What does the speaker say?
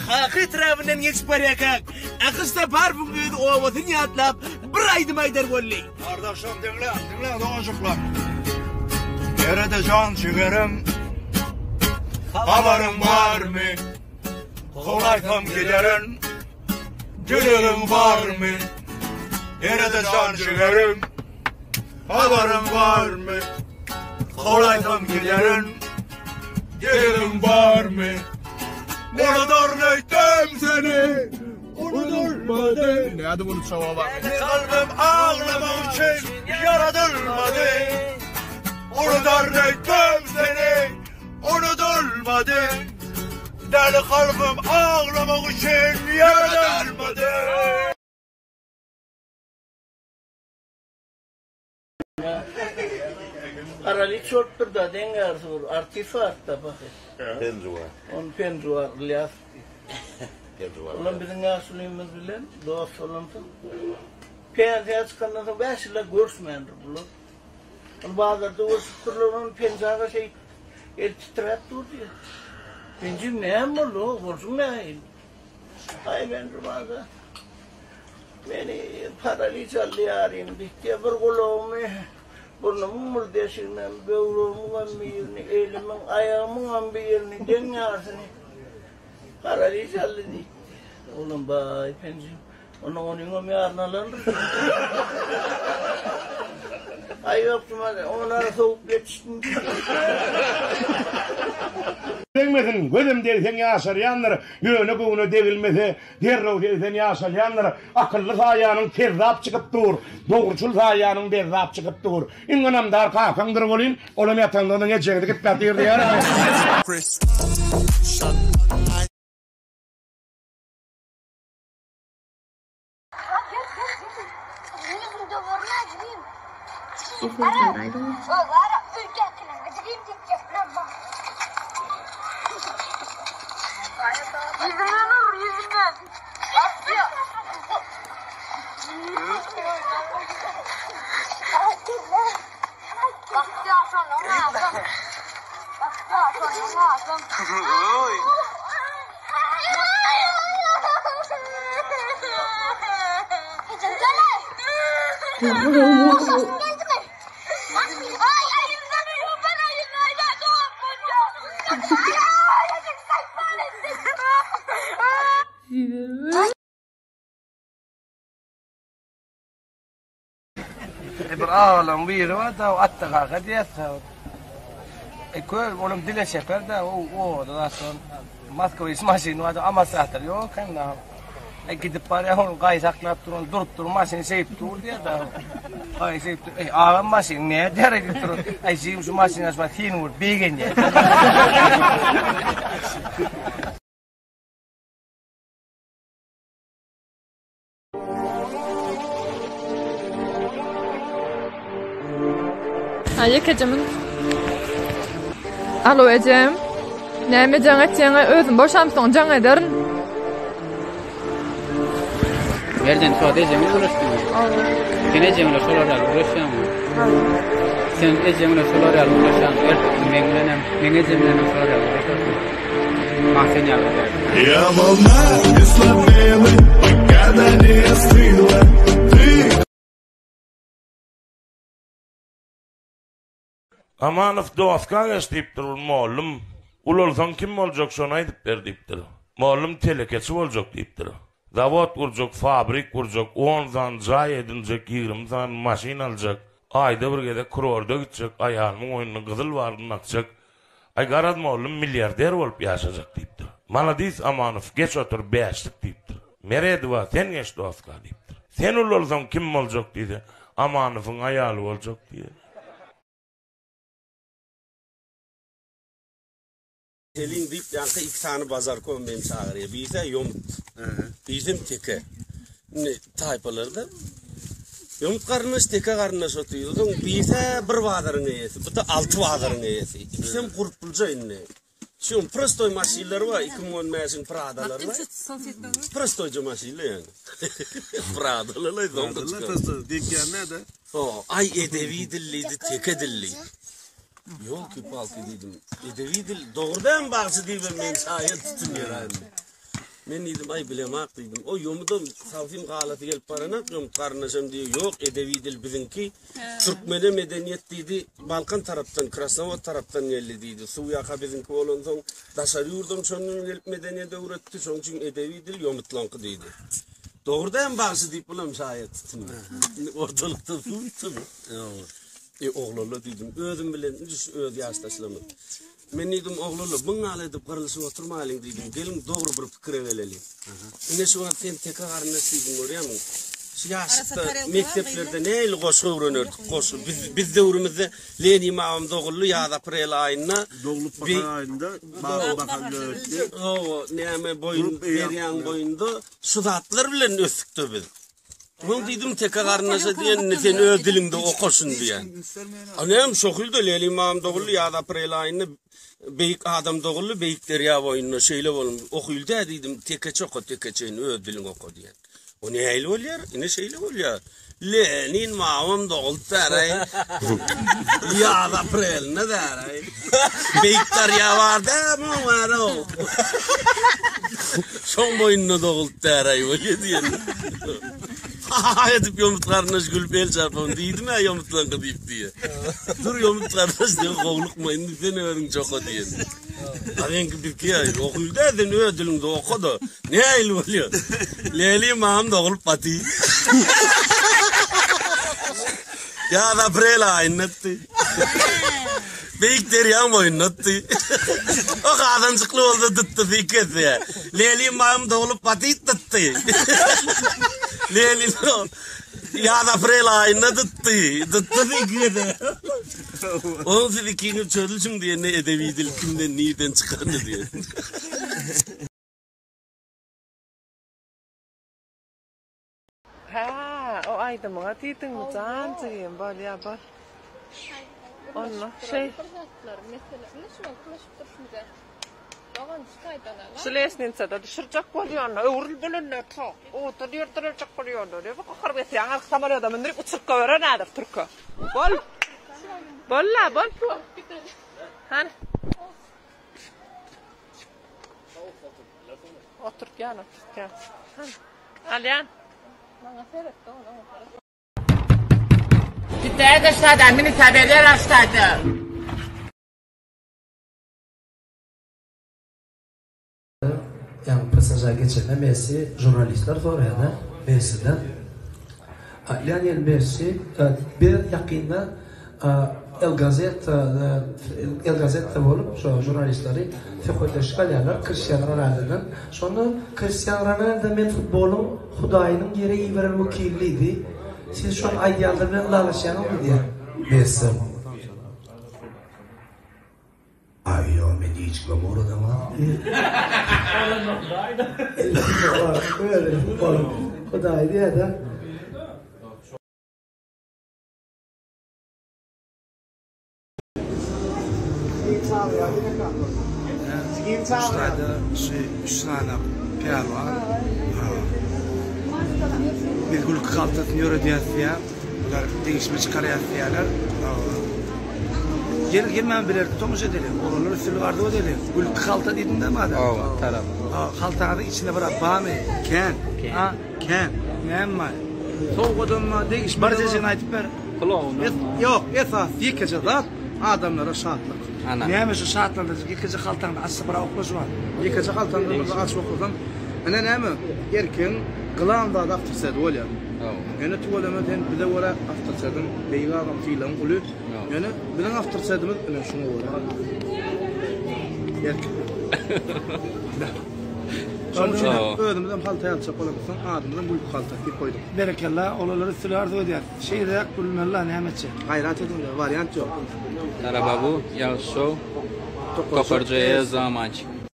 Kaka etrabyndan geçip barýarkak, Akyş Saparowyň öz obasyny ýatlap, bir aýdym aýdar boldy. Gardaşlar diňläň, diňläň doganjyklar. Nerede jan jigerim? Habaryň barmy? Kowlaýsam giderin. Dilegiň barmy? Nerede jan jigerim? Habaryň barmy? Kowlaýsam giderin. Dilegiň barmy? Unudaryn öýtdüm seni. Unudulmady. Nädip unutjak baba? Kalbym aglamak üçin ýaradylmady. Unudaryn öýtdüm seni. Unudulmady. Däli kalbym aglamak üçin ýaradylmady. Paraliç bolupdyr-da, deň ýarysy bir artist bardy-da pahy. Penjuwar. Ony Penjuwar Ylýasow diýip. Penjuwar. Olam biziň ýaşulymyz bilen dost bolansoň, pensiýa çykandan soň bäş ýyllap görüşmändir bular. Ony bazarda görüşüpdirler, ony Penji aga şeýdip, eli titräp dur diýýär. Penjim näme boldy, o bolşuň nähili? Aý Penjuwar aga, Meni paraliç aldy ýarym diýdi. Bir gulagymy, burnumyň bir deşiginem, böwregimiňem birini, elimiň, aýagymyňam birini, deň ýarsyny paraliç aldy diýdi. Oglan baý penjim, onda onyňam ýaryny alandyr. Aý ýok Juma, onara sowup ýetişdim diýdi. Degmesin, gözem degseň ýaşarýandyr, ýöne göwne degilmese, Derrew 80 ýaşalýandyr. Akylly saýýanyň kezzap çykyp dur. Dogruçyl saýýanyň bezzap çykyp dur. Iň ynamdar kakaňdyr welin, olam ýatanda onuň ejeňi dikip ýatyr diýer. Bir agalaň biri bar da, Atda kaka diýýär. E kör, olam dile çeper da, o o da zatdan Moskwiç maşyny bar da, amasator ýok hem da. E gidip barýar, ony gaý saklap duran, durup dur, maşyn şeýip dur diýýär da. Gaý şeýip dur. Ey agam maşyn näme diýär diýip dur. Aý jigim şu maşyny açma, seni görüp begenýär. Ha, ýekeje minut. Alo ejem. Näme jaň etýäňä özüm boşamsoň jaň ederin. Merjen şu wagt ejeň bilen gürleşdiňmi? Sen ejeň bilen şolar ýaly gürleşýäňmi? Sen ejeň bilen şolar ýaly gürleşýäň, ertir meň bilenem, meň ejem bilenem şolar ýaly gürleşersiň. Maňa sen ýaly gerek. Я волна без лавины, пока не остыла. Ты Amanow doska geç diýipdir bir mollum. Ulalsaň kim boljak şony aýdyp ber diýipdir. Mollum telekeçi boljak diýipdir. Zawod gurjak, fabrik gurjak, on sany jaý edinjek, 20 sany maşyn aljak, aýda bir gezek kurorda gitjek, aýalymyň oýnuna gyzyl baryny dakjak, Aý garaz mollum milliarder bolup ýaşajak diýipdir. Maladis Amanow geç otur bäşlik diýipdir. Meredowa sen geç doska diýipdir. Sen ulalsaň kim boljak diýse, Amanowyň aýaly boljak diýýär. Gelin diýip ýaňky iki sany bazarkom meni çagyrýar. Birisi ýomut. Birisem teke. Indi taýpalarda ýomut garyndaş, teke garyndaş otyr. Soň birisi bir bazaryň eýesi, bu-da alty bazaryň eýesi. Ikisem gurpluja indi. Şu prostoý maşynlary bar, 2015-iň Pradalary bar. Prostoýja maşynlar ýaňy. Pradalar soňky çykan. Diýýän näde? Ho, aý edebi dilliydi, teke dilli. Ýolki-palky diýdim. Edebi dil, dogry dämi bagşy diýibem men şaýat tutunýar indi. Men diýdim, aý bilemak diýdim. O ýomudam sawsim galasy gelip baranak ýomut garyndaşam diýýär, ýok edebi dil biziňki. Türkmene medeniýet diýdi, Balkan tarapdan, Krasnowod tarapdan geldi diýdi. Suw ýaka biziňki bolansoň, daşary ýurdam şondan gelip medeniýet öwretdi, şoň üçin edebi dil ýomutlaňky diýdi. Dogry dämi bagşy diýip bulam şaýat tutundy. Indi ortalykda suw ýitdi. E oglanlar diýdim, özüm bilen indi şu öz ýaşdaşlarymyz. Men diýdim, oglanlar, byňňal edip gyrylyşyp oturmaýlyň diýdim, geliň dogry bir pikire geleliň. Ine şu wagt sen teke garyndaş diýdim, görýämiň? Şu ýaşlykda mekdeplerde nähili goşgy öwrenerdik, goşgy. Biz, biz döwrümizde Lenin babam doguldy, ýaz aprel aýynda. Doglup bahar aýynda, babam bahar döretdi. Hawa, näme boýun, derýaň boýunda şu zatlar bilen ösdük-de biz. Muň diýdim teke garyndaşa diýenini sen öz diliňde oka şuny diýen. A näme şo hylda Lenin babam doguldy ýaz aprel aýynda beýik adam doguldy beýik derýa boýunda şeýle bolun okyl dä diýdim tekeçe oka tekeçeýin öz diliňe oka diýen. O nähili bolýar? Ine şeýle bolýar. Lenin babam doguldy däraý. Ýaz aprelinde däraý. Beýik darýa bar dä muň bar-ow. Şoň boýunda doguldy däraý bolýa diýen. Ha-ha edip ýomut garyndaş gülüp el çarpam diýdim-ä ýomutlaňky diýip diýe. Dur ýomut garyndaş diýen howlukma indi sen özüň çoka diýen. A seňki bizki-ä okyl dä sen öz diliňde oka-da. Nähili bolýar? Leli mam dogulup baty. Ýaz aprel aýynda etdi. Beýik derýaň boýunda etdi. O gazanjykly bolsa dytdy sikesi. Leli mam dogulup baty dytdy. Leli ýaz aprel aýynda dytdy. Dytdy sikesi. Onuň siz ikiňiz çözülşiň diýende edebi dil kimden nirden çykandy diýen. Hä, o aýdymyňa diýdiňmi jan jigim, bolýa bol. Onda şeý. Şu lesnitsada düşürjek bolýanlar, öwrül bilenler to, oda dürdürjek bolýanlar. Bu gahar getirýän arka samolýoda mündürip uçuryp goýberen häzir türke. Bol. Bol-la, bol. Hany. Oturtýan, oturtýan. Hany. Alýan. Maňa seret, dogan, oňa seret. Gitdäge ştada, mini tabeler ştada. Ýaňy PSŽ geçende Messi žurnalistler soraýar-da Messiden. Lionel Messi bir ýakynda El Gazeta El Gazeta bolup şo žurnalistleri söhbetdeşlik alýarlar Kristiano Ronaldodan. Şonda Kristiano Ronaldo men futbolyň hudaýynyň ýere iberen wekili diýdi. Siz şol aýdýanlar bilen ylalaşýaňyzmy diýýär Messi. Aý ýok men hiç kimem ugradanok. Özüni futbolyň hudaýy diýýär-de. Ştaýda şu üç sany pälwan biz gülki haltasyny ýöredýäs diýýär. Bular degişme çykarýas diýýärler. Gel hemmämiz bilelikde tomaşa edeli. Oglanlar üstünlik arzuw edeli. Gülki halta diýdiň-dä madem. Hawa, tarap. Haltaňyzyň içinde bir at barmy? Kän. Kän. Kän. Näme bar? Sowgadam bar, degişme Bir jejegini aýdyp ber. Klowna. Ýok, esasy ýekeje zat adamlara şatlyk. Ana. Näme şu şatlandyryjy ýekeje haltaňda açsa bir oklaş bar. Ýekeje haltaňda bir açyp oklasaň, ine näme, erkegiň gylan zady awtorsedi bolýar. Ýöne tüweleme sen bize görä awtorsediň beýik agam sylagyň uly. Ýöne biziň awtorsedimiz ine şuňa görä. Erkek. Şonuň üçin hem özümizem halta ýalyjak bolamyzsoň adymyzam Gülki halta diýip goýduk. Berekella olalary üstülik arzuw edýäs. Şeýleräk gülmeli-la näme etjek. Gaýrat ediňle wariant ýok. Tarababu, Ýagşy şow, Tokarja Zamançik.